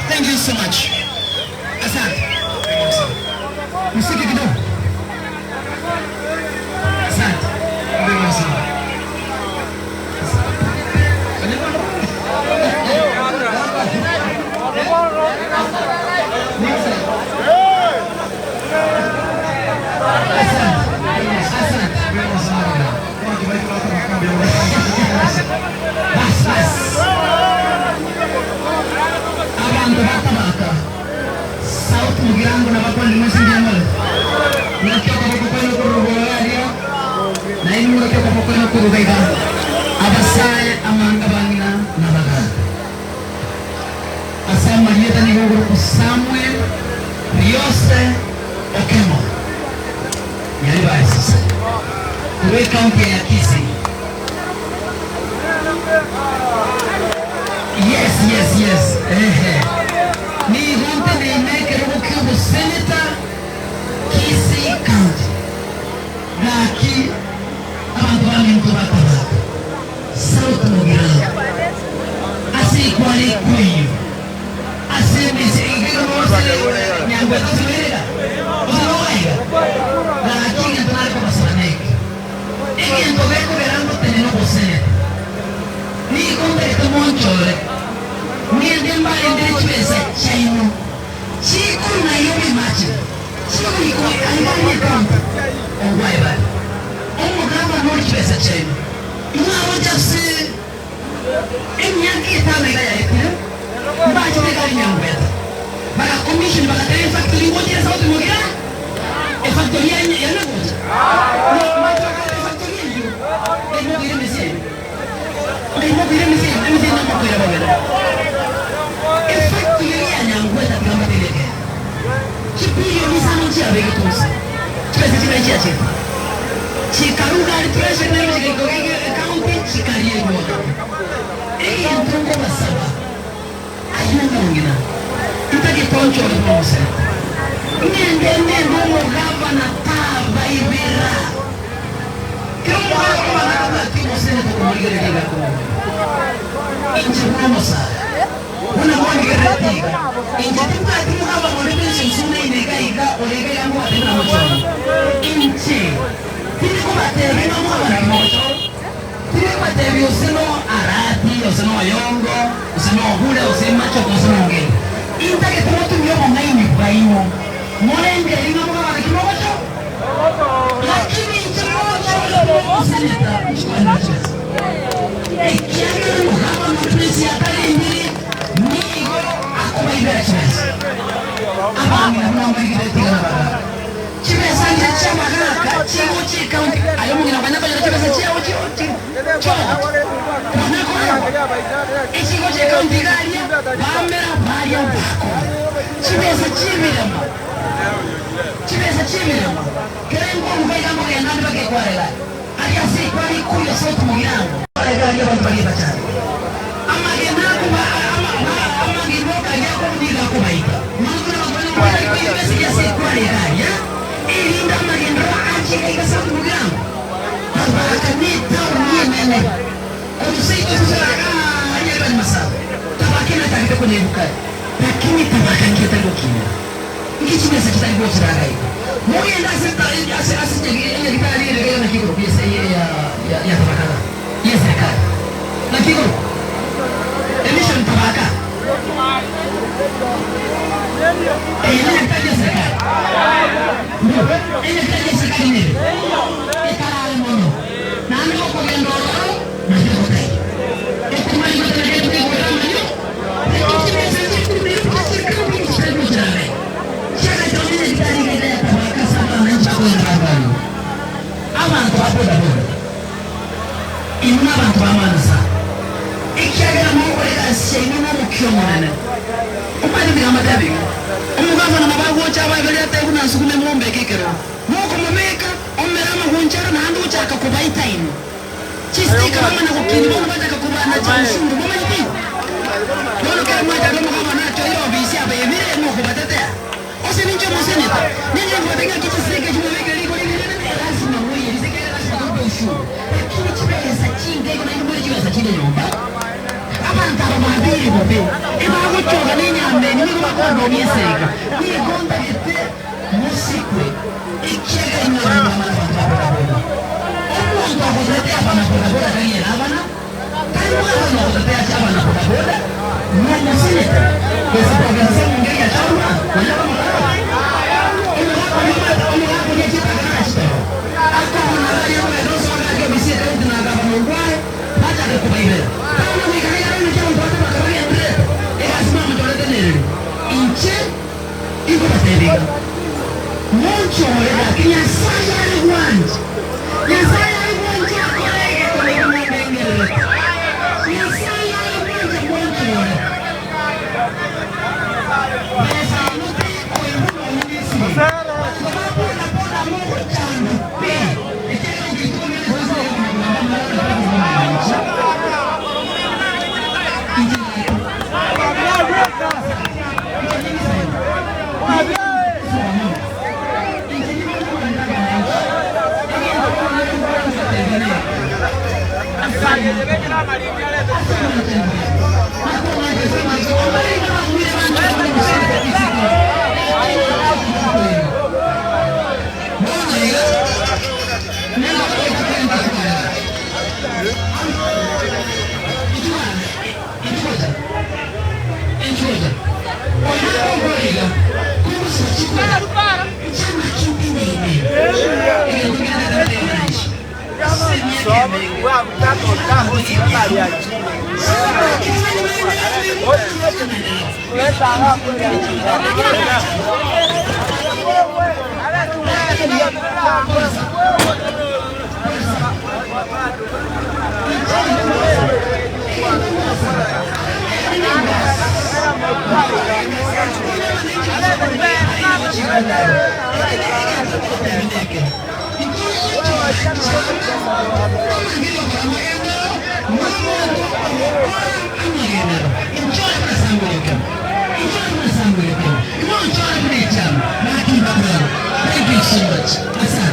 Thank you so much. Asante. Msiki kidogo. Asante. Bas, bas. Abanto ba Tabaka South Mugirango na bakwani mwensi mbuya more. Naki okoboko kwaino korwa igoro aria, na inwe moroke okoboko kwaino korwa iga iga, abasae, amanga, abang'ina, na abagaaka. Ase amarieta nigo okorokwa Samuel Riose Okemo Nyaribari Sise, korwa ekaunti ya Kisii. Yes, yes, yes, ehe. Nigo nteneine ekerogo ki'oboseneta Kisii County. Gaki abanto baminto batabaka South Mugirango ase ekware ekoiyo ase emese iga nose Nyangwete ose noirega ose nogaiga gaki egento nare kobasaba neke egento gekogera ngotenene oboseneta nigo ntagete monchore ngende mbarendere chibesa chiaino chikuru Nairobi imagine chigoika aiga aria ecounty ogwae bare omogabana ore chibesa chiaino Mwaroche ase emiaka etano iga yaetire, mbachete egari nyangweta, baga commission bagateba efactory ngocha ere South Mugira, efactory ya ya Nyagocha. No, mbache bakareta efactory eyio, naimokeire emesie eye, naimokeire emesie eye, emesie eye namokoira bobere. Efactory eria ya Nyangweta tiga mbatebie ekeene, chibilioni isano nchiabegetwe inse, chibesa chiria chiachete. Chikaruga aria treasure nero chigaika iga ecounty chikariegwa. Egento nkobasaba ayio omong'ina ntagete onchore buna omoseneta ng'ende ng'ende omogavana tabaibera. Kera omogaka koba natabwati omoseneta okomorigereria iga akomoboria inche buna omosae buna mwandigerereti iga inche timbwati mogavana onde bwensi onsumeine iga iga ore iga iga nkobatebia buna mochore inche Tindi kobatebia ng'a mwabaraki mogochorwa, tindi kobatebia ose no Arati, ose no Oyongo, ose no Ogure, ose Machogu, ose no Ongeri. Intagete motumie obong'aini bwaino, morengererie ng'a mwabaraki mogochorwa. Lakini inche mogochorwa timogoseneta nchikwanera chibesa, ekiagera omogabana o bwensi atarendiri nigo akobaibera chibesa. Abang'ina buna morigerereti iga nabagaaka. Chibesa nche chi'amagaaka chigochia ekaunti. Aye omong'ina kwanya konyora chibesa chiao chi'ogocha kwana koegwa echigochia ekaunti iga aria bamera baria bakora chibesa chi'emeremo chibesa chi'emeremo kera enkongu iga nkogenda ande bakekwarera aria ase ekwari ikoria South Mugirango. Iga aria abanto baria bachande amagena akoba amagena okaria akobugia iga akobaita. Mano buna abakwana mbuya koigwa esegi ase ekware iga aria, erinde amagenderero ache iga iga South Mugirango. Tabaka netaoni enene korwa seito gochia aria Ebani Masaba. Tabaka enatagete konyebuka, lakini tabaka nki etari gokinera? Nki chibesa chitari gochira iga iga? Mogende ase ase ase enyagitari ere iga naki ekorokwa ya ya Tabaka iga, y'eserekari. Naki ekorokwa? Emission Tabaka. Eye nenyagitari y'eserekari. Mbuya. Enyagitari y'eserekari nere ekarare mono. Naende gokogenda ororo naende gotaiyo. Okomanya gotari koigwera amayio, lakini chibesa chiaye chitari gochira are. Chiagacha onye nyagitari iga ya Tabaka ase abananchi bakoenda barwarire. Abanto ba bodaboda, inwe nabanto b'amaana sana, ekiagera mogokora egasi yaino nomokia omonene. Omanyete tiga mbatebi iga, omogavana nabo agocha abaiberi atebe buna nsugume mombeke ekerogo. Mokomobeka, omere amagunchara naende ochaka kobaita inwe. Chistika bamana gokinia bono bachaka kobanacha ushuru. Momanyete igo? Bono kera mwachaka omogavana achoire obisi abebire ng'a okobatetea. Ose ninche omoseneta, ninche nkobatebia ng'aki chistika echio. Omonto ogotetea abana bodaboda tari erabana, tari mwabana ogotetea ase abana bodaboda, nomoseneta, gose profesa Mungeri Gachagua, nonya bamoraba. Omogaka oria omanyete omogaka oria achiete akana achitoro. Akobuna baria bagenda osoa gaki ofisi ye county na gavana Ongwae bachake kobaibera. Bono goika nigo arenge abanto bande bakabagendererete egasi bamochorete nereri. Inche inkobatebia iga, Monchore gaki Nyasae are gwancha. Nyasae are gwancha akore egekone buna ndengererete. Nyasae are gwancha monchore. Besa ino tekoigwa nonya nesiriri. Abanto ba boda boda mogochandwa pi, ekiagera okeitwa ng'a ase ase egekone kogamba amang'ana na kobua omonche. Inche Thank you so much. Asante.